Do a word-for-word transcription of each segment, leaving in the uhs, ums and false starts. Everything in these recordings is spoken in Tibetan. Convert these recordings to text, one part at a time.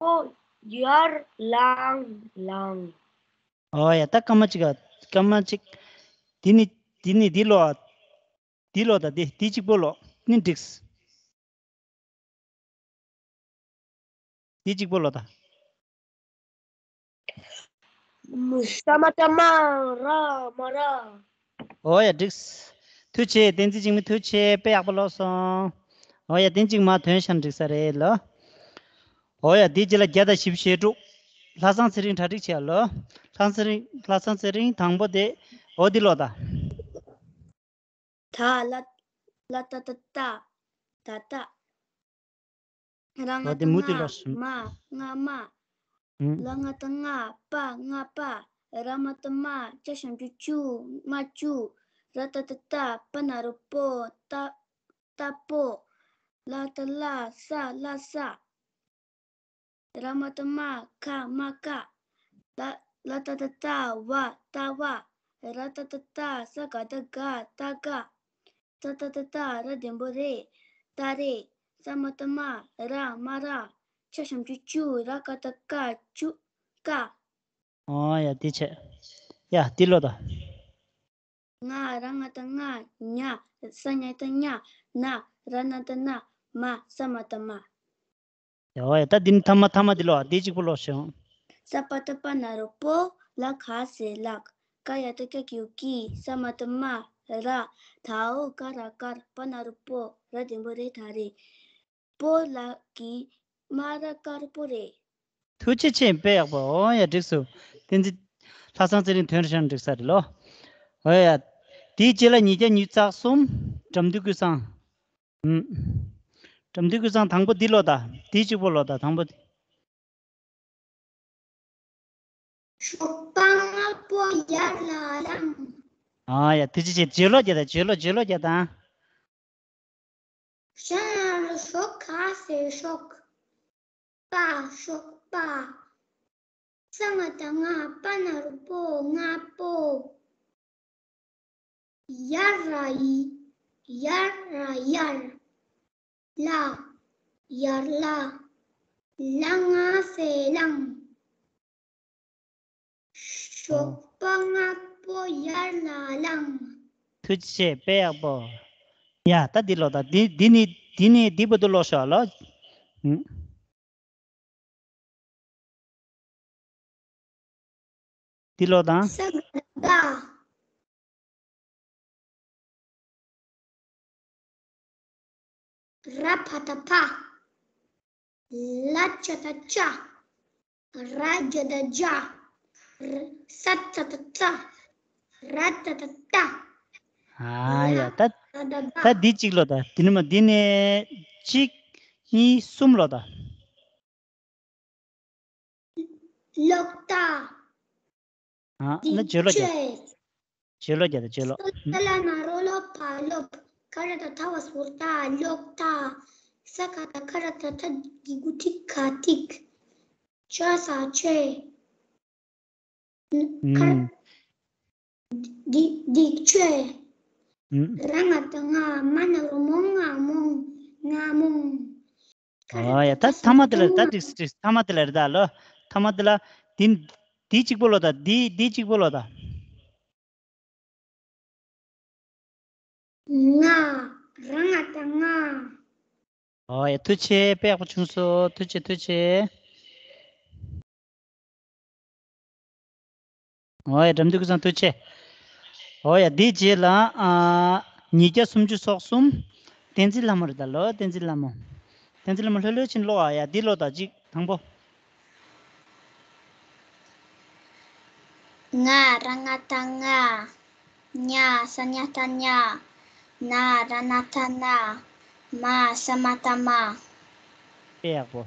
པོ་ཡར་ལངས་ལངས། ཨོ་ཡ། ད་སྐར་མ་གཅིག་ག་སྐར་མ་གཅིག་འདི་ནི་འདི་ནི་འདི་ལོ། འདི་ལོ་ད་འདི་འདི་གཅིག་པོ་ལོ། ནི་འགྲིགས། འདི་གཅིག་པོ་ལོ་ད། ས་མ་བཏགས་སྨ། ར་མ་ར། ཨོ་ཡ། འགྲིགས། ཐུགས་རྗེ་ཆེ། བསྟན་འཛིན་འཇིགས་མེད། ཐུགས་རྗེ་ཆེ། དཔེ་ཡག་པོ་ཀློག་སོང་། ཨོ་ཡ། བསྟན་འཇིགས་མ་དོན་བཤད་འགྲིག་ས་རེད་ལོ། ཨོ་ཡ། འདི་རྗེས་ལ་བརྒྱ་དང་བཞི་བཅུ་ཞེ་དྲུག་ལྷ་བཟང་ཚེ་རིང་གྲ་སྒྲིག་བྱས་ལོ། ལྷ་བཟང་ཚེ་རིང་། ལྷ་བཟང་ཚེ་རིང་དང་པོ་དེ། ཨོ་འདི་ལོ་ད། ད་ལ་ལ་ཏ་བཏགས་ལྟ། ད་ལྟ། ར་ང་བཏགས་རྔ། མ། རྔ་མ། ལ་ང་བཏགས་ལྔ། པ། རྔ་པ། ར་མ་བཏགས་རྨ། ཅ་ཞབས་ཀྱུ་ཅུ། རྨ་ཅུ། ར་ཏ་བཏགས་རྟ། པ་ན་རོ་པོ། རྟ་རྟ་པོ། ལ་ཏ་ལ། ས་ལྷ་ས། ར་མ་བཏགས་རྨ། ཁ་རྨ་ཁ། ལ་ལ་ཏ་བཏགས་ལྟ། བ་ལྟ་བ། ར་ཏ་བཏགས་རྟ། ས་ག་བཏགས་སྒ། རྟ་སྒ། ས་ཏ་བཏགས་སྟ། ར་ལྡེམ་པོ་རེ། རྟ་རེ། ས་མ་བཏགས་སྨ། ར་མ་ར། ཅ་ཞབས་ཀྱུ་ཅུ། ར་ཀ་བཏགས་ཀ། ཅུ་ཀ། ཨོ་ཡ། དེ་བྱས། ཡ། དེ་ལོ་ད། ང་། ར་ང་བཏགས་རྔ། རྔ། ས་ཉ་བཏགས་སྙ། རྔ། ར་ན་བཏགས་རྣ། རྨ། ས་མ་བཏགས་སྨ། ཡ་ཝ་ཡ། ད་འདི་ནི་ཐ་མ་ཐ་མ་འདི་ལོ། འདི་གཅིག་པོ་ལོ་ཤོག་ས་པ་བཏགས་སྤ་ན་རོ་སྤོ། ལ་ག་ས་ལགས། ཀ་ཡ་བཏགས་སྐྱ་གི་གུ་ཀྱི། ས་མ་བཏགས་སྨ། ར། ད་འོག་ཀ་ར་དཀར། པ་ན་རོ་པོ། ར་ལྡེམ་པོ་རེ། ད་རེད། སྤོ་ལགས་ཀྱི་སྨ་ར་དཀར་པོ་རེད། ཐུགས་རྗེ་ཆེ། དཔེ་ཡག་པོ། ཨོ་ཡ། འགྲིགས་སོང་། བསྟན་འཛིན། ལྷ་བཟང་ཚེ་རིང་དོན་རེ་བྱས་ན་འགྲིག་ས་རེད་ལོ། ཨོ་ཡ། དེའི་རྗེས་ལ་ཉིས་བརྒྱ་ཉི་ཤུ་རྩ་གསུམ། དགྲ་འདུལ་ཀུན་བཟང་། ཨུམ། དགྲ་འདུལ་ཀུན་བཟང་དང་པོ་འདི་ལོ་ད། འདི་གཅིག་པོ་ལོ་ད། དང་པོ་འདི། ཞོགས་པ་སྔ་པོ་ཡར་ལ་ལངས། ཨ་ཡ། ཐུགས་རྗེ་ཆེ། བརྗོད་ཀློག་རྒྱག་དང་། བརྗོད་ཀློག་བརྗོད་ཀློག་རྒྱག་དང་། ཤ་ན་རོ་ཞོག་ཁ་ས་ཞོག་པ། ཞོགས་པ། ས་ང་བཏགས་སྔ། པ་ན་རོ་པོ། སྔ་པོ། ཡར་ར་ཡི། ཡར་ར་ཡར། ལ། ཡར་ལ། ལ་ང་ས་ལངས། ཞོགས་པ་སྔ་པོ་ཡར་ལ་ལངས། ཐུགས་རྗེ་ཆེ། དཔེ་ཡག་པོ། ཡ། ད་འདི་ཀློག་དང་། འདི་འདི་ནི་འདི་ནི་འདི་བར་དུ་ཀློག་ཤོག་ལོ། ཨུམ། འདི་ཀློག་དང་། ས་ག་བཏགས་སྒ། ར་བ་བཏགས་རྦ། ལ་ཇ་བཏགས་ལྕགས། ར་ཇ་བཏགས་རྗ། ར་ས་ཙ་བཏགས་སྩ། ར་ཏ་བཏགས་སྟ། ཨ་ཡ། ད་ད་འདི་གཅིག་ཀློག་དང་། འདི་ནི་མ། འདི་ནས་གཅིག་གཉིས་གསུམ་ཀློག་དང་། ཀློག་དང་། ཨ། འདི་ན་བརྗོད་ཀློག་རྒྱག་བརྗོད། བརྗོད་ཀློག་རྒྱག་དང་། བརྗོད་ཀློག་ཨུམ། ལ་ན་རོ་ལོ་བ་ལོབ། ཀ་ར་བཏགས་ཁ། ར་ད་བཏགས་རྡ། ལོག་རྡ། ས་ག་བཏགས་སྒ། ར་ད་བཏགས་སྒ་གི་གུ་ཏི་ག་ཏིག་ཅ་ས་ཅོས། ཁ། ཨུམ། སྡིག་སྡིག་ཅོས། ཨུམ། ར་ང་བཏགས་རྔ། མ་ན་རོ་མོ། རྔ་མོང་། རྔ་མོང་། ཨ་ཡ། ད་ཐ་མ་དེ་ལ། ད་འགྲིགས་འགྲིགས། ཐ་མ་དེ་ལ་རེད་ད་ལོ། ཐ་མ་དེ་ལ། འདི་འདི་གཅིག་པོ་ལོ་ད། འདི་འདི་གཅིག་པོ་ལོ་ད། རྔ། ར་ང་བཏགས་རྔ། ཨོ་ཡ། ཐུགས་རྗེ་ཆེ། དཔེ་ཡག་པོ་བྱུང་སོང་། ཐུགས་རྗེ་ཆེ། ཐུགས་རྗེ་ཆེ། ཨོ་ཡ། དགྲ་འདུལ་ཀུན་བཟང་ཐུགས་རྗེ་ཆེ། ཨོ་ཡ། འདིའི་རྗེས་ལ། ཨ། ཉིས་བརྒྱ་སུམ་ཅུ་སོ་གསུམ། བསྟན་འཛིན་ལྷ་མོ་རེད་ད་ལོ། བསྟན་འཛིན་ལྷ་མོ། བསྟན་འཛིན་ལྷ་མོ་ལྷོད་ལྷོད་ཕྱིན་ཀློག་ཨ། ཡ། འདི་ཀློག་དང་གཅིག་དང་པོ། ང་། ར་ང་བཏགས་རྔ། རྔ། ས་ཉ་བཏགས་སྙ། ན། ར་ན་བཏགས་རྣ། རྨ། ས་མ་བཏགས་སྨྲ། དཔེ་ཡག་པོ།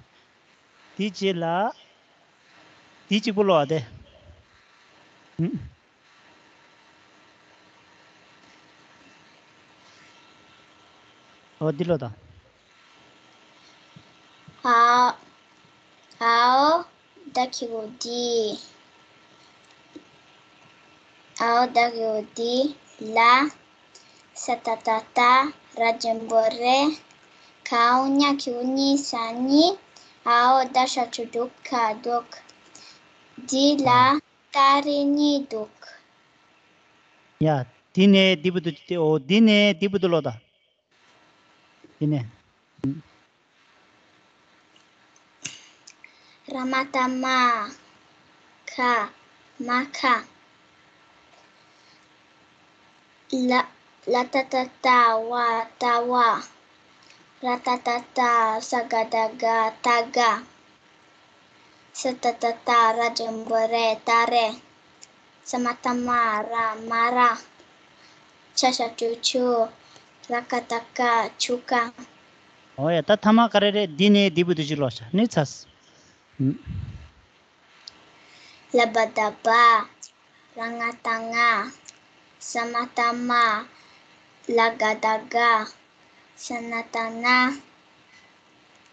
དེའི་རྗེས་ལ། དེའི་གཅིག་པོ་ཀློག་ཨ་དེ། ཧུམ། ཨོ་འདི་ཀློག་དང་། ཨའོ། ཨའོ། ད་གི་གུ་དི། ཨའོ། ད་གི་གུ་དི། ལ། ས་ཏ་བཏགས་སྟ། ར་འགྲེང་བུ་རེ། གའོ། ཉ་གི་གུ་གཉི། ས་གཉིས། འའོ་ད་ཞབས་ཀྱུ་འདུག་ག་འདུག་འདི་ལ་སྟ་རེ་གཉིས་འདུག་ཡ། འདི་ནས་འདི་བར་དུ་ཅིག་སྟེ། འོ་འདི་ནས་འདི་བར་དུ་ཀློག་དང་། འདི་ནས། ར་མ་བཏགས་རྨ། ག་མ་ག་ལ་ལ་བཏགས་ལྟ་བཏགས་ལྟ་བ། ར་བཏགས་ལྟ་བཏགས་ས་ག་བཏགས་སྒ་ལྟ་སྒ། ས་བཏགས་སྟ་བཏགས་ར་འགྲེང་བུ་རེ་ལྟ་རེ། ས་མ་བཏགས་སྨ་ར་སྨ་ར། ཆ་ཞབས་ཀྱུ་ཆུ། ར་ཀ་བཏགས་རྐ་ཆུ་རྐ་འོ་ཡ། ད་ཐ་མ་ག་རེ་རེད། འདི་ནས་འདི་བར་དུ་ཅིག་ཀློག་ཤག་ནི་ཚ། ལ་བ་བཏགས་སྦ། ར་ང་བཏགས་སྔ། ས་མ་བཏགས་སྨ། ལ་ག་བཏགས་སྒ། ས་ན་བཏགས་སྣ།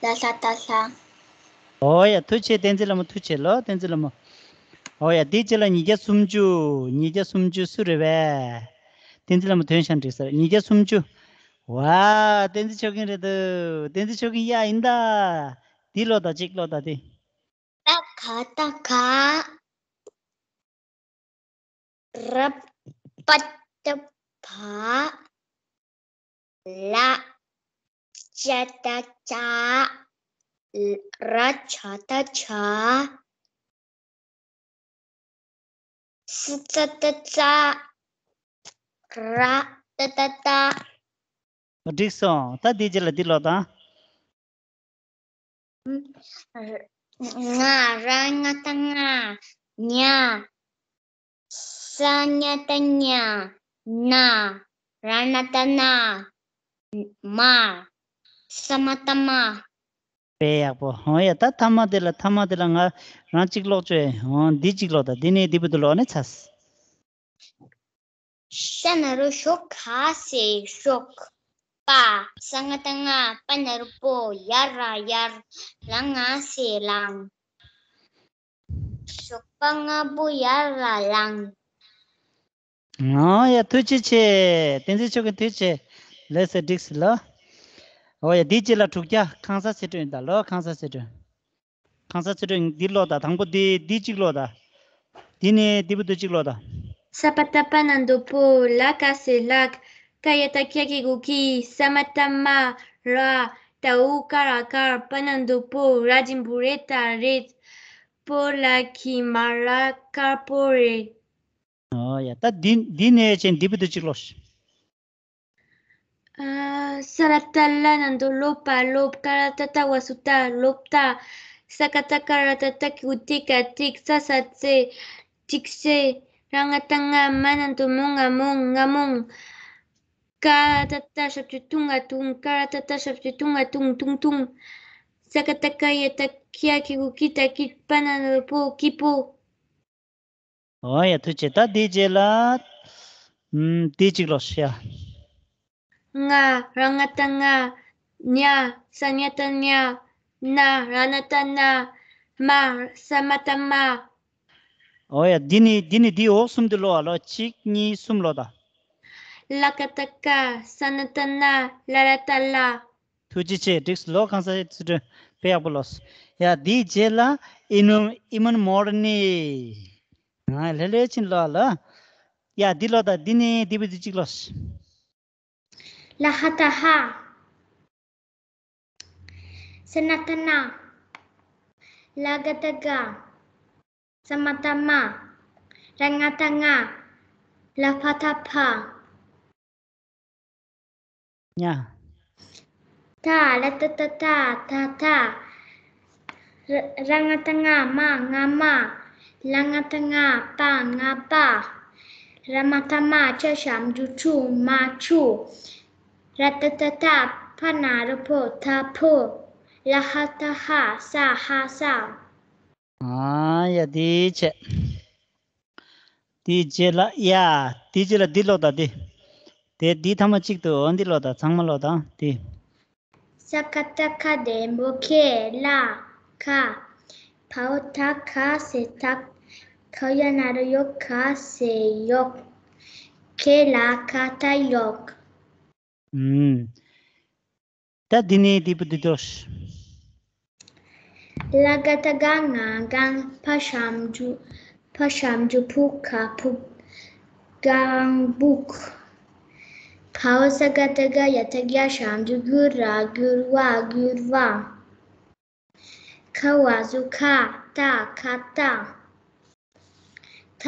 ལ་ལྷ་བཏགས་ལྷ། འོ་ཡ། ཐུགས་རྗེ་ཆེ། བསྟན་འཛིན་ལྷ་མོ། ཐུགས་རྗེ་ཆེ་ལོ། བསྟན་འཛིན་ལྷ་མོ། འོ་ཡ། དེའི་རྗེས་ལ་ཉིས་བརྒྱ་སུམ་ཅུ། ཉིས་བརྒྱ་སུམ་ཅུ་སུ་རེད་པས། བསྟན་འཛིན་ལྷ་མོ་དོན་ཤང་འགྲིག་ས་རེད། ཉིས་བརྒྱ་སུམ་ཅུ། ཝ། བསྟན་འཛིན་ཆོས་སྐྱིད་རེད་འདུག་བསྟན་འཛིན་ཆོས་སྐྱིད། ཡ་ཡིན་ད། འདི་ཀློག་དང་། གཅིག་ཀློག་དང་དེ། ད་ག་བཏགས་ག་ར་པ་བཏགས་རྦ། ལ་ཅ་བཏགས་ལྕགས། ར་ཇ་བཏགས་ལྗགས། ས་ཙ་བཏགས་སྩ། ར་ཏ་བཏགས་རྟ། འགྲིག་སོང་། ད་འདིའི་རྗེས་ལ་འདི་ཀློག་དང་། ང་། ར་ང་བཏགས་རྔ། རྔ། ས་ཉ་བཏགས་སྙ། སྣ། ར་ན་བཏགས་རྣ། མ། ས་མ་བཏགས་སྨ། དཔེ་ཡག་པོ། འོ་ཡ། ད་ཐ་མ་དེ་ལ། ཐ་མ་དེ་ལ་ང་རང་གཅིག་ཀློག་བཅུག་འོ་འདི་གཅིག་ཀློག་དང་། འདི་ནས་འདི་བར་དུ་ཀློག་ནས་ཚར། ཤ་ན་རོ་ཞོ་ག་ས་ཞོག་པ། ས་ང་བཏགས་སྔ། པ་ན་རོ་པོ། ཡ་ར་ཡར། ལ་ང་ས་ལངས། ཞོགས་པ་སྔ་པོ་ཡར་ལ་ལངས། ཨོ་ཡ། ཐུགས་རྗེ་ཆེ། བསྟན་འཛིན་ཆོས་སྐྱིད། ཐུགས་རྗེ་ཆེ། ལགས་སོ། འགྲིག་སོང་ལགས། ཨོ་ཡ། འདིའི་རྗེས་ལ་དྲུག་བརྒྱ། ཁང་གསར་ཚེ་སྒྲོན་ཡིན་ད་ལགས། ཁང་གསར་ཚེ་སྒྲོན། ཁང་གསར་ཚེ་སྒྲོན། འདི་ཀློག་དང་། དང་པོ་འདི། འདི་གཅིག་ཀློག་དང་། འདི་ནས་འདི་བར་དུ་གཅིག་ཀློག་དང་། ས་པ་བཏགས་སྤ་ན་འགྲེང་བུ་སྤོ། ལ་ག་ས་ལགས། ཀ་ཡ་བཏགས་ཀྱ་གི་གུ་ཀྱི། ས་མ་བཏགས་སྨ་ར། ད་འོ་ཀ་ར་དཀར། པ་ན་འགྲེང་བུ་ར་འགྲེང་བུ་རེ་ད་རེད། སྤོ་ལགས་ཀྱི་མ་ར་དཀར་པོ་རེད། ཨོ་ཡ། ད་འདི་འདི་ནས་བྱས་འདི་བར་དུ་གཅིག་ཀློག་ཤིག་ཨ། ས་ར་བཏགས་སླ་ན་འགྲེང་སློ། སློབ་པ་སློབ། ཀ་ར་བཏགས་ཀྲ་ཝ་སུ་ཀྲ། སློབ་ཀྲ། ས་ཀ་བཏགས་སྐ་ར་བཏགས་སྟ་གི་གུ་སྟི་ཀ་སྟིག་ས་ས་སྲ། སྟིག་སྲ། ར་ང་བཏགས་རྔ། མ་ན་འགྲེང་མོ། རྔ་མོང་། རྔ་མོང་། ག་ར་བཏགས་སྐྲ་ཞབས་ཀྱུ་ཀྲུ་ང་ཀྲུང་། ཀ་ར་བཏགས་སྐྲ་ཞབས་ཀྱུ་ཀྲུ་ང་ཀྲུང་། ཀྲུང་ཀྲུང་། ས་ཀ་བཏགས་ཀ་ཡ་བཏགས་ཀྱ་གི་གུ་ཀྱི། ཀྲ་ཀྱི། པ་ན་རོ་པོ། ཀྲི་པོ། ཨོ་ཡ། ཐུགས་རྗེ་ཆེ། ད་དེའི་རྗེས་ལ། ཨམ། དེ་གཅིག་ཀློག་ཤིག་ཡ། རྔ། ར་ང་བཏགས་རྔ། རྔ། ས་ཉ་བཏགས་སྙ། རྔ། ར་ན་བཏགས་རྣ། རྨ། ས་མ་བཏགས་སྨྲ། ཨོ་ཡ། འདི་ནི་འདི་ནི་འདིའི་འོག་གསུམ་དུ་ཀློག་ཨ་ལོ། གཅིག་གཉིས་གསུམ་ཀློག་དང་། ལ་ཀ་བཏགས་ཀ། ས་ན་བཏགས་སྣ། ལ་ར་བཏགས་སླ། ཐུགས་རྗེ་ཆེ། འགྲིག་སོང་ལོ། ཁང་གསར་ཚེ་སྒྲོན། དཔེ་ཡག་པོ་ཀློག་སོང་། ཡ། འདིའི་རྗེས་ལ་ཨི་ནུ་ཨི་མན་མོ་ར་ནི། ང་ལྷོད་ལྷོད་ཕྱིན་ཀློག་ཨ་ལོ། ཡ། འདི་ཀློག་དང་། འདི་ནི་འདི་བར་དུ་གཅིག་ཀློག་ཤིག་ལ་ཧ་བཏགས་ལྷ། ས་ན་བཏགས་སྣ། ལ་ག་བཏགས་སྒ། ས་མ་བཏགས་སྨ། ར་ང་བཏགས་རྔ། ལ་ཕ་བཏགས་ལྷ། ཉ། ད། ལ་ཏ་བཏགས་ལྟ། ད་ལྟ། ར་ར་ང་བཏགས་རྔ། རྨ། རྔ་མ། ལ་ང་བཏགས་རྔ། པ། རྔ་པ། ར་མ་བཏགས་རྨ། ཅ་ཞབས་ཀྱུ་ཅུ། རྨ་ཅུ། ར་ཏ་བཏགས་རྟ། ཕ་ན་རོ་པོ། རྟ་ཕོ། ལ་ཧ་བཏགས་ལྷ། ས་ཧ་ས། ཨ་ཡ། དེའི་ཆེད། དེའི་རྗེས་ལ། ཡ། དེའི་རྗེས་ལ་འདི་ཀློག་དང་། འདི། དེ་འདི་ཐ་མ་གཅིག་ཏུ། འོ་འདི་ཀློག་དང་། ཚང་མ་ཀློག་དང་། འདི། ས་ཀ་བཏགས་སྐ་འགྲེང་བུ་སྐེ། ལ་ཀ། བ་འོག་བཏགས་བ་ས་བཏགས། ག་ཡ་ན་རོ་གཡོ། ག་ས་གཡོག། སྐེ་ལ་ཀ་བཏགས་གཡོགས། ཨུམ། ད་འདི་ནས་འདི་བར་དུ་ཀློག་ཤིག་ལ་ག་བཏགས་ལྒ་ང་སྒང་། ཕ་ཞབས་ཀྱུ་ཕ་ཞབས་ཀྱུ་ཕུ་ག་ཕུག་སྒང་ཕུག་བ་འོག་ས་ག་བཏགས་སྒ་ཡ་བཏགས་ཡ་ཞབས་ཀྱུ་གུ་ར་གུར་བ་གུར་བ། ཁ་བ་ཟུར་ཁ་ཏ་ཁ་ཏ། ཐ་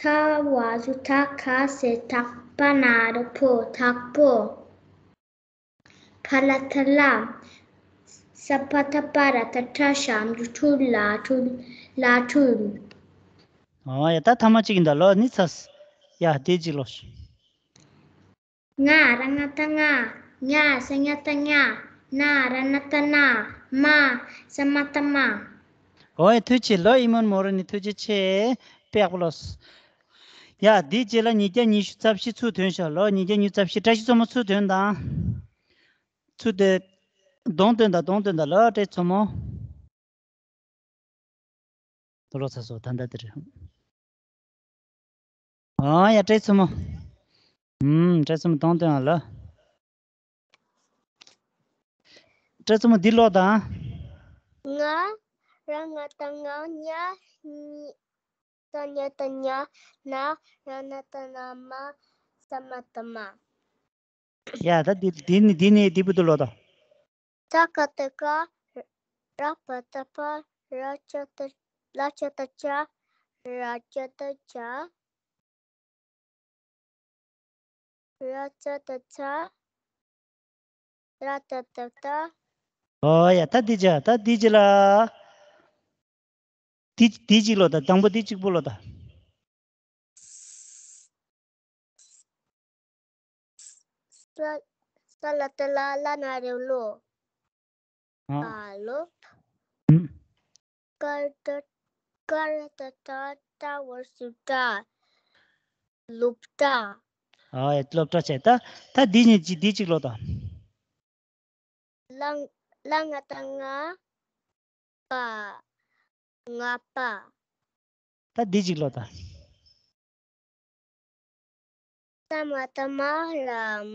ཐ་བ་ཟུར་ཐ་ཁ་ས་ཐག་པ་ན་རོ་པོ་ཐག་པོ། ཕ་ལ་ཐ་ལ། ས་ཕ་ཐ་པ་ར་ཐ་ཁྲ་ཞབས་ཀྱུ་ཁྲུ་ལ་ཁྲུ་ལ་ཁྲུ། ཨོ་ཡ། ད་ཐ་མ་གཅིག་ཡིན་ད་ལོ། ནི་ཚ་ཡ་དེ་གཅིག་ལོ། ང་ར་ང་ཏ་ང་། ཉ་ས་ཉ་ཏ་ཉ། ན་ར་ན་ཏ་ན། མ་ས་མ་ཏ་མ། ཨོ་ཡ། ཐུགས་རྗེ་ཆེ་ལོ། ཨི་མོན་མོ་ར་ནི་ཐུགས་རྗེ་ཆེ། དཔེ་ཡག་པོ་ལོ། ཡ། དེའི་རྗེས་ལ་ཉིས་བརྒྱ་ཉི་ཤུ་རྩ་བཞི་ཚུར་ཐོན་ཤག་ལོ། ཉིས་བརྒྱ་ཉི་ཤུ་རྩ་བཞི། བཀྲ་ཤིས་མཚོ་མོ་ཚུར་ཐོན་དང་། ཚུར་ཐོན། གདོང་སྟོན་དང་། གདོང་སྟོན་དང་ལོ། བཀྲ་ཤིས་མཚོ་མོ། ལོ་ཚ་སོ་ད་ལྟ་དེ་རེད། ཨ་ཡ། བཀྲ་ཤིས་མཚོ་མོ། ཨུམ། བཀྲ་ཤིས་མཚོ་མོ་གདོང་སྟོན་ཨ་ལོ། བཀྲ་ཤིས་མཚོ་མོ་འདི་ཀློག་དང་། ང་ར་ང་ཏ་ང་། ཉ་ཉི་ས་ཉ་ཏ་ཉ། ན་ར་ན་ཏ་ན། མ་ས་མ་ཏ་མ། ཡ། ད་འདི་འདི་ནི་འདི་ནི་འདི་བུ་དུ་ལོ་ད། ཚ་ཁ་ཏ་ཁ། ར་ཕ་ཏ་ཕ། ར་ཅ་ཏ། ལ་ཅ་ཏ་ཅ། ར་ཅ་ཏ་ཅ། ར་ཙ་ཏ་ཙ། ར་ཏ་ཏ་ཏ། ཨོ་ཡ། ད་འདི་བྱ། ད་འདི་བྱ་ལ། འདི་འདི་གཅིག་ལོ་ད། དང་པོ་འདི་གཅིག་པོ་ལོ་ད། ས་ས་ལ་ཏ་ལ་ལ་ན་རེ་ལོ། ཨ། ཨ་ལོ། ཨུམ། ཀ་ར་ཏ་ཀ་ར་ཏ་ཏ་ཏ་བ་ཟུར་ཏྲ། ལོབ་ཏྲ། ཨ་ཡ། ལོབ་ཏྲ་བྱས། ད་ད་འདི་གཉིས་ཀྱི་འདི་གཅིག་ལོ་ད། ལ་ལ་ང་ཏ་ང་། པ། ང་པ། ད་འདི་གཅིག་ལོ་ད། ས་མ་ཏ་མ་ར་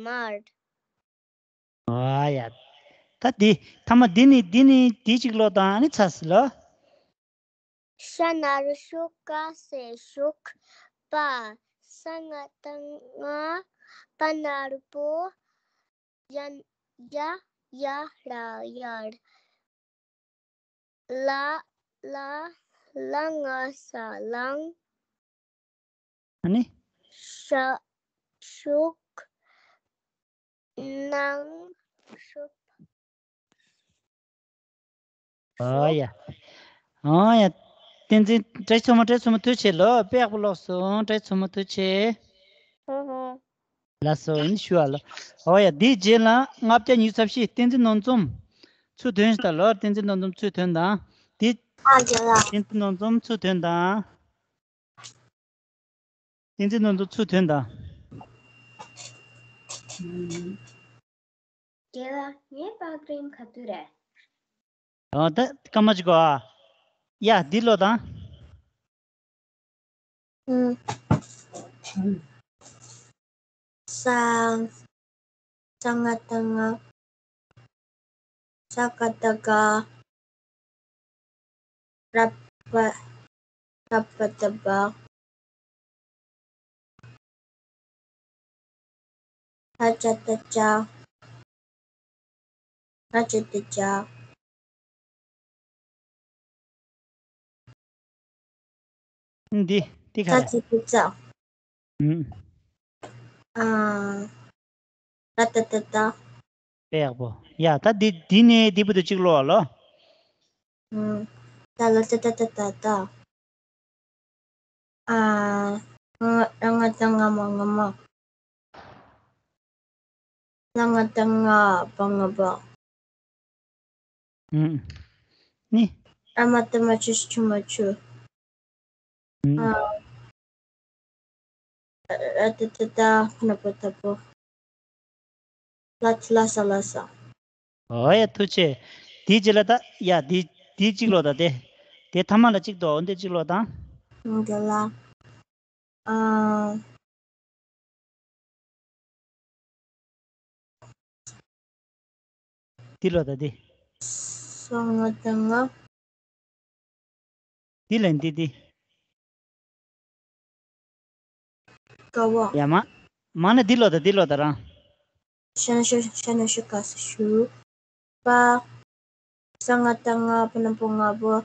མར། ཨ་ཡ། ད་འདི་ཐ་མ་འདི་ནི་འདི་ནི་འདི་གཅིག་ལོ་ད། ཨ་ནི་ཚ་སི་ལོ། ཤ་ན་རོ་ཤོ། ཀ་ས་ཤོག་པ། ས་ང་ཏ་ང་། པ་ན་རོ་པོ། ཡ་ཡ་ཡ་ར་ཡར། ལ་ལ་ལ་ང་ས་ལང་། ཨ་ནི། ཤ་ཤུག་ནང་ཤུག་ཨ་ཡ། ཨ་ཡ། བསྟན་འཛིན། བཀྲ་ཤིས་མཚོ་མོ། བཀྲ་ཤིས་མཚོ་མོ་ཐུགས་རྗེ་ཆེ་ལོ། དཔེ་ཡག་པོ་ཀློག་སོང་། བཀྲ་ཤིས་མཚོ་མོ་ཐུགས་རྗེ་ཆེ། ཧུ་ཧུ། ལགས་སོ། ཨིན་ཞུ་ཨ་ལོ། ཨོ་ཡ། འདིའི་རྗེས་ལ་ལྔ་བརྒྱ་ཉི་ཤུ་རྩ་བཞི། བསྟན་འཛིན་ནོར་འཛོམས་ཚུར་ཐོན་ཤག་ལོ། བསྟན་འཛིན་ནོར་འཛོམས་ཚུར་ཐོན་དང་། འདི། ཨ་རྒན་ལགས། བསྟན་འཛིན་ནོར་འཛོམས་ཚུར་ཐོན་དང་། བསྟན་འཛིན་ནོར་འཛོམས་ཚུར་ཐོན་དང་། རྒན་ལགས། ངའི་པར་ཕྲེང་ག་དུས་རེད། ཨ། ད་སྐར་མ་གཅིག་གོ་ཨ། ཡ། འདི་ཀློག་དང་། ཨུམ། ས། ས་ང་ཏ་ང་། ས་ག་བཏགས་སྒ། ར་པ། ར་པ་བཏགས་སྦ། ཧ་ཅ་བཏགས་ལྕགས། ཧ་ཅ་བཏགས་ལྕགས། འདི་འདི་ག་རེད། ཙ་ཙ་ཙ། ཨུམ། ཨ། ར་ཏ་ཏ་རྟ། དཔེ་ཡག་པོ། ཡ། ད་འདི་འདི་ནས་འདི་བར་དུ་གཅིག་ཀློག་ཨ་ལོ། ཨུམ། ད་ལ་ཏ་ཏ་ཏ་ད་ད། ཨ། ང་ང་ཏ་ང་མ་ང་མ། ལ་ང་ཏ་ང་བ་ང་བ། ཨུམ། ནི། ཨ་མ་ཏ་མ་ཆུ་ཆུ་མ་ཆུ། ཨུམ། ཨ། ཨ་ཏ་ཏ་ཏ་ཁ་ན་པ་ཏ་པོ། ལ་ཏ་ལ་ས་ལ་ས། ཨོ་ཡ། ཐུགས་རྗེ་ཆེ། དེའི་རྗེས་ལ་ད། ཡ། དེ་དེ་གཅིག་ཀློག་དང་། དེ་དེ་ཐ་མ་ལ་གཅིག་འདུག་འོ་འདི་གཅིག་ཀློག་དང་། ཨུམ། དེ་ལ། ཨ། འདི་ཀློག་དང་། འདི། ས་ང་ཏ་ང་། འདི་ལ་འདི་འདི། དགའ་བ། ཡ་མ། མ་ན་འདི་ལོ་ད་འདི་ལོ་ད་རང་། ཤ་ན་ཤོ་ཤ་ན་ཤོ་ག་ས་ཤུ། པ། ས་ང་ཏ་ང་པ་ན་པོ་ང་པོ།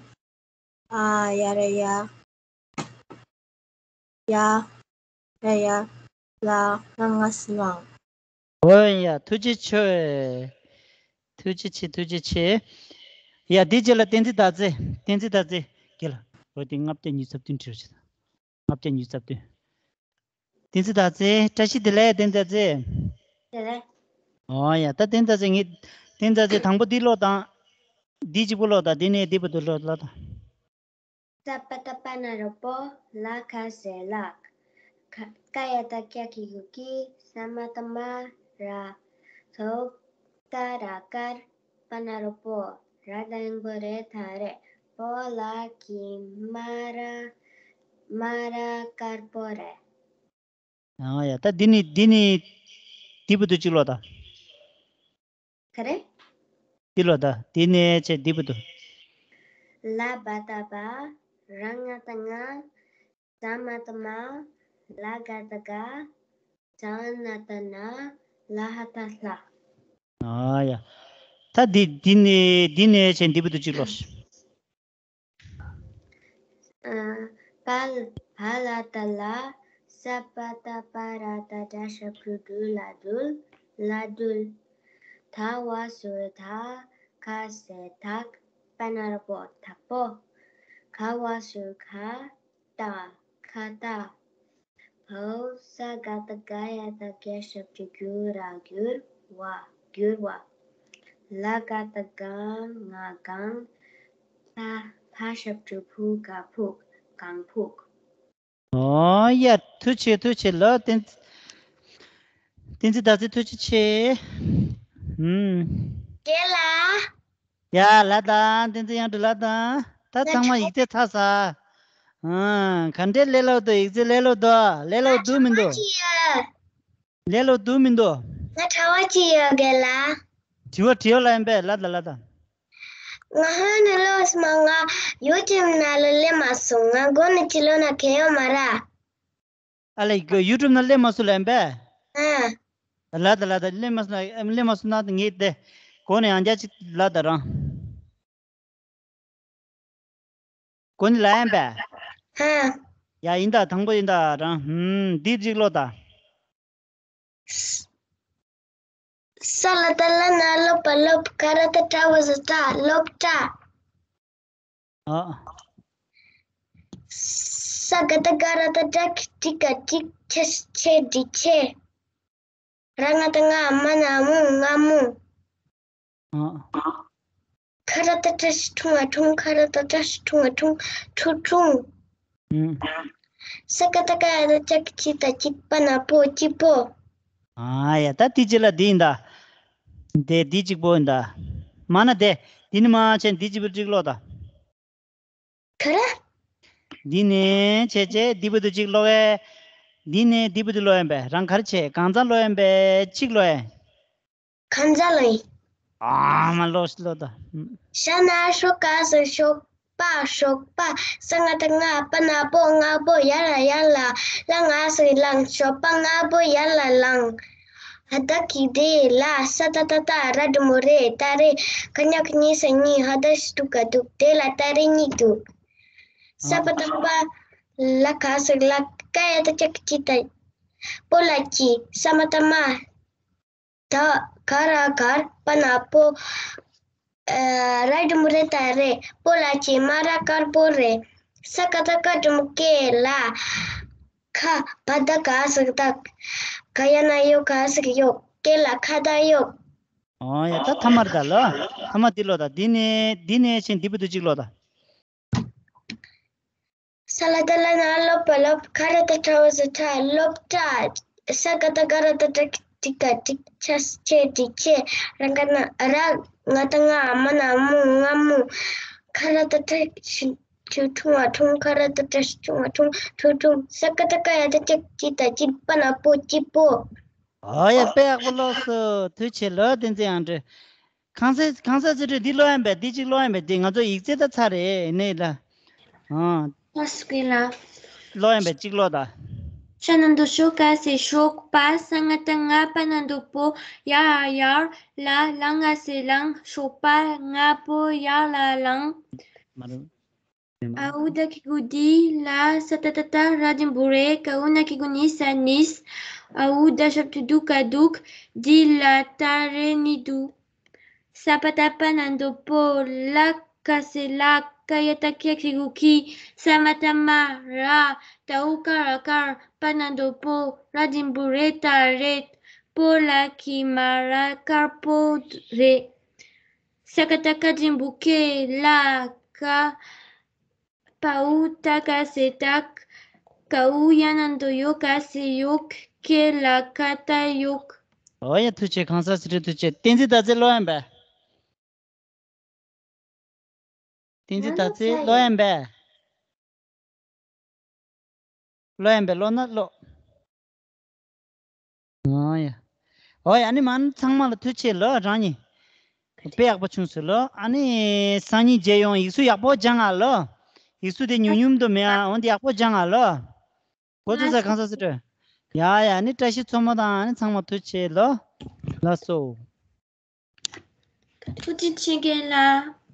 ཨ་ཡ་ར་ཡ། ཡ། ར་ཡ། ལ། ལ་ང་ས་ལང་། ཨོ་ཡ། ཐུགས་རྗེ་ཆེ། ཐུགས་རྗེ་ཆེ། ཐུགས་རྗེ་ཆེ། ཡ། འདི་རྗེས་ལ་བསྟན་འཛིན་ཟླ་མཛེས། བསྟན་འཛིན་ཟླ་མཛེས། རྒན་ལགས། འོ་དེ་ལྔ་བརྒྱ་ཉི་ཤུ་རྩ་བདུན་བྲིས་རོགས་བྱེད་དང་། ལྔ་བརྒྱ་ཉི་ཤུ་རྩ་བདུན། བསྟན་འཛིན་ཟླ་མཛེས། བཀྲ་ཤིས་བདེ་ལེགས་བསྟན་འཛིན་ཟླ་མཛེས། བདེ་ལེགས། ཨོ་ཡ། ད་བསྟན་འཛིན་ཟླ་མཛེས་ངས། བསྟན་འཛིན་ཟླ་མཛེས། དང་པོ་འདི་ཀློག་དང་། འདི་གཅིག་པོ་ཀློག་དང་། འདི་ནས་འདི་བར་དུ་ཀློག་ཀློག་དང་། ས་པ་ཏ་པ་ན་རོ་པོ། ལ་ཁ་ས་ལག་ཁ་ཡ་ཏ་ཀྱ་གི་གུ་ཀྱི། ས་མ་ཏ་མ་ར། ཐོ་ཏ་ར་ཀར། པ་ན་རོ་པོ། ར་ད་ཡང་པོ་རེ་ད་རེད། པོ་ལ་གི་མ་ར། མ་ར་དཀར་པོ་རེད། ཨ་ཡ། ད་འདི་ནི་འདི་ནི་འདི་བར་དུ་གཅིག་ཀློག་དང་། ག་རེ། འདི་ཀློག་དང་། འདི་ནས་བྱས་འདི་བར་དུ། ལ་བ་ཏ་བ། ར་ང་ཏ་ང་། ས་མ་ཏ་མ། ལ་ག་ཏ་ག་ས་ན་ཏ་ན། ལ་ཧ་ཏ་ལྷ། ཨ་ཡ། ད་འདི་འདི་ནས་འདི་ནས་བྱས་འདི་བར་དུ་གཅིག་ཀློག་ཤིག་ཨ། པ་ལ་བ་ལ་ཏ་ལ། ས་པ་ཏ་པ་ར་ཏ་དྲ་ཞབས་ཀྱུ་དྲུ་ལ་དྲུལ། ལ་དྲུལ། ད་བ་ཟུར་ད། ག་ས་དག་པ་ན་རོ་པོ་དག་པོ། ག་བ་ཟུར་ག་ཏ། ག་ཏ། བའོ་ས་ག་ཏ་ག་ཡ་ཏ་གྱ་ཞབས་ཀྱུ་གྱུ་ར་གྱུར་བ། གྱུར་བ། ལ་ག་ཏ་ག་ང་གང་། ད་ཕ་ཞབས་ཀྱུ་ཕུ་ག་ཕུག་གང་ཕུག་ཨོ་ཡ། ཐུགས་རྗེ་ཆེ། ཐུགས་རྗེ་ཆེ་ལགས། བསྟན་བསྟན་འཛིན་ཟླ་མཛེས་ཐུགས་རྗེ་ཆེ། ཧུམ། རྒན་ལགས། ཡ་ལགས་དང་། བསྟན་འཛིན་དབྱངས་སྒྲོན་ལགས་དང་། ད་ཚང་མ་ཡིག་ཚད་ཚར་ས། ཨང་། ག་འདྲས་ལས་སླ་པོ་འདུག་ཡིག་ཚད་ལས་སླ་པོ་འདུག་ལས་སླ་པོ་འདུག་མི་འདུག་ལས་སླ་པོ་འདུག་མི་འདུག་ང་གྲྭ་པ་ཅིག་ཡོད་རྒན་ལགས། དྲི་བ་དྲི་བ་ལ་ཡིན་པས། ལ་དང་ལ་དང་། ང་ཧོན་ནི་ལོས་མ་ང་ཡུ་ཊུབ་ནང་ལ་སླེབས་མ་སོང་། ང་མགོ་ནས་ཕྱི་ལོགས་ན་གས་ཡོད་མ་ར། ཨ་ལས་ཡུ་ཊུབ་ནང་སླེབས་མ་སོང་ལ་ཡིན་པས། ཨ། ལ་དང་ལ་དང་། སླེབས་མ་སོང་ན་སླེབས་མ་སོང་ན་ངས་དེ་གོ་ནས་ཡང་བསྐྱར་ཅིག་ལ་དང་རང་། གོ་ནི་ལ་ཡིན་པས། ཧ། ཡ་ཡིན་ད། དང་པོ་ཡིན་ད་རང་། ཧུམ། འདི་གཅིག་ཀློག་དང་། ས་ལ་ཏ་ལ་ན་སློབ་པ་སློབ། ཀ་ར་ཏ་ཀྲ་བ་ཟ་ཀྲ་སློབ་གྲྭ། ཨ། ས་ག་ཏ་ག་ར་ཏ་གྲ་ཀྲི་ཀ་ཀྲིག་ཆ་ཆེ་འབྲི་ཆེ། ར་ང་ཏ་ང་། མ་ན་མོ། སྔ་མོ། ཨ། ཁ་ར་ཏ་ཏྲ་ཤ་ཁྲུང་ང་ཁྲུང་། ཁ་ར་ཏ་ཏྲ་ཤ་ཁྲུང་ང་ཁྲུང་། ཁྲུ་ཁྲུང་། ཨུ། ས་ཀ་ཏ་ཀ་ཡ་ཏ་ཅ་ཀི་ཅི་ཏ་ཅིག་པ་ན་པོ་སྐྱིད་པོ། ཨ་ཡ། ད་དེ་རྗེས་ལ་འདི་ཡིན་ད། དེ་འདི་གཅིག་པོ་ཡིན་ད། མ་ན་དེ། འདི་ནི་མ་ཆེན་འདི་གཅིག་པོ་གཅིག་ཀློག་ད། ག་རེ། འདི་ནས་བྱས་བྱས་འདི་བར་དུ་གཅིག་ཀློག་ཨེ། འདི་ནས་འདི་བར་དུ་ཀློག་ཨེ་བས། རང་ག་རེ་བྱས། གང་ཚང་ཀློག་ཨེ་བས། གཅིག་ཀློག་ཨེ། གང་ཚང་ལ་ཡིན། ཨ་མ་ལོ་ལོ་ད། ཤ་ན་ཤོ་ག་ས་ཤོག་པ་ཤོག་པ། ས་ང་ཏ་སྔ། པ་ན་པོ་སྔ་པོ། ཡ་ལ་ཡ་ལ། ལ་ང་ས་ལང་། ཞོགས་པ་སྔ་པོ་ཡར་ལ་ལངས། ཧ་ད་གི་དེ་ལ། ས་ཏ་ཏ་སྟ། ར་འགྲེང་བུ་རེ་ད་རེད། ག་ཉ་གི་གཉི་ས་གཉིས། ཧ་ད་ཞི་ཏུ་ག་འདུག་དེ་ལ་སྟ་རེ་གཉིས་འདུག་ས་པ་ཏ་པ། ལ་ག་ས་ལག་ཀ་ཡ་ཏ་ཅག་ཅི་ཏ། པོ་ལ་ཅི། ས་མ་ཏ་མ། ད་ག་ར་གར། པ་ན་པོ། ཨ། ར་འགྲེང་བུ་རེ་ད་རེད། པོ་ལ་ཅི། མ་ར་དཀར་པོ་རེད། ས་ཀ་ཏ་ཀ་འགྲེང་བུ་ཀེ་ལ། ཁ་བ་ད་ག་ས་ད། ག་ཡ་ན་ཡོ་ག་ས་གི་ཡོ། ཀེ་ལ་ཁ་ད་ཡོ། ཨོ་ཡ། ད་ཐ་མར་ད་ལོ། ཐ་མ་འདི་ཀློག་ད། འདི་ནས་འདི་ནས་ཕྱིན་འདི་བར་དུ་གཅིག་ཀློག་ད། ས་ལ་ཏ་ལ་ན་སློབ་པ་སློབ། ཁ་ར་ཏ་ཁྲ་བ་ཟ་ཁྲ་སློབ་གྲྭ། ས་ཀ་ཏ་ག་ར་ཏ་ཏྲ་ཀྲི་ཀ་ཀྲིག་ཆ་ཆེ་འབྲི་ཆེ། ར་ག་ན་ར་ང་ཏ་ང་། མ་ན་མོ་སྔ་མོ། ཁ་ར་ཏ་ཏྲ་ཤ་ཁྲུང་ང་ཁྲུང་། ཁ་ར་ཏ་ཏྲ་ཤ་ཁྲུང་ང་ཁྲུང་། ཁྲུ་ཁྲུང་། ས་ཀ་ཏ་ཀ་ཡ་ཏ་ཅག་ཅི་ཏ་ཅིག་པ་ན་པོ་སྐྱིད་པོ། ཨོ་ཡ། དཔེ་ཡག་པོ་ཀློག་སོང་། ཐུགས་རྗེ་ཆེ་ལོ། བསྟན་འཛིན་དབྱངས་སྒྲོན། གང་ཟག་གང་ཟག་རྩིས་སྤྲོད་འདི་ཀློག་ཡིན་པས། འདི་གཅིག་ཀློག་ཡིན་པས། འདི་ང་ཚོ་ཡིག་ཚད་ད་ཚར་རེད་ནས་ལ། ཨང་། ཨ་སུ་ཀེ་ལ། ཀློག་ཡིན་པས་གཅིག་ཀློག་ད། ཤ་ན་འགྲེང་བུ་ཤོ་ག་སེ་ཤོག་པ། ས་ང་བཏགས་སྔ་པ་ན་འགྲེང་བུ་པོ། ཡ་ཨ་ཡར། ལ་ལ་ང་སེ་ལང་། ཤོག་པ། སྔ་པོ་ཡ་ལ་ལང་། མ་རུ། ཨ་འུ་ད་གི་གུ་འདི། ལ་ས་ཏ་བཏགས་སྟ་ར་འགྲེང་བུ་རེ། ཀ་འུ་ན་གི་གུ་ནི་ས་ནིས། ཨ་འུ་ད་ཞབས་ཀྱུ་དུ་ག་འདུག་འདི་ལ་ད་རེ་ནི་འདུག་ས་པ་བཏགས་སྤ་ན་འགྲེང་བུ་སྤོ། ལ་ཀ་སེ་ལག་ཀ་ཡ་བཏགས་ཀྱ་གི་གུ་ཀྱི། ས་མ་བཏགས་སྨ་ར། ད་འུ་ཀ་ར་དཀར། པ་ན་འགྲེང་བུ་པོ། ར་འགྲེང་བུ་རེ་ད་རེད། སྤོ་ལགས་ཀྱིས་སྨ་རར་དཀར་པོ་རེད། ས་ཀ་བཏགས་སྐ་འགྲེང་བུ་སྐེ། ལ་ཀ། པ་འུ་ད་ག་སེ་དག་ཀ་འུ་ཡ་ན་འགྲེང་བུ་ཡོ་ག་སེ་ཡོག་སྐེ་ལ་ཀ་ད་ཡོག་འོ་ཡ། ཐུགས་རྗེ་ཆེ། གང་ཟག་སི་ཏྲི་ཐུགས་རྗེ་ཆེ། བསྟན་འཛིན་ཟླ་ཚེ་ཀློག་ཡིན་པས། བསྟན་འཛིན་ཟླ་ཚེ་ཀློག་ཡིན་པས། ཀློག་ཡིན་པས། ཀློག་ན་ཀློག་འོ་ཡ། འོ་ཡ། ཨ་ནི་མ་ཚང་མ་ལ་ཐུགས་རྗེ་ཆེ་ལོ། རང་ཉིད་དཔེ་ཡག་པོ་བྱུང་སོང་ལོ། ཨ་ནི་སང་ཉིན་མཇལ་ཡོང་། ཡིག་གཟུགས་ཡག་པོ་སྦྱང་ཨ་ལོ། ཡིག་གཟུགས་དེ་ཉུང་ཉུང་དུ་མེད་ཨ། འོན་ཏེ་ཡག་པོ་སྦྱང་ཨ་ལོ། གོ་ཐུབ་ས། གང་ཟག་སི་ཏྲི། ཡ་ཡ། ཨ་ནི་བཀྲ་ཤིས་མཚོ་མོ་དང་ཨ་ནི་ཚང་མ་ཐུགས་རྗེ་ཆེ་ལོ། ལགས་སོ། ཐུགས་རྗེ་ཆེ་རྒན་ལགས།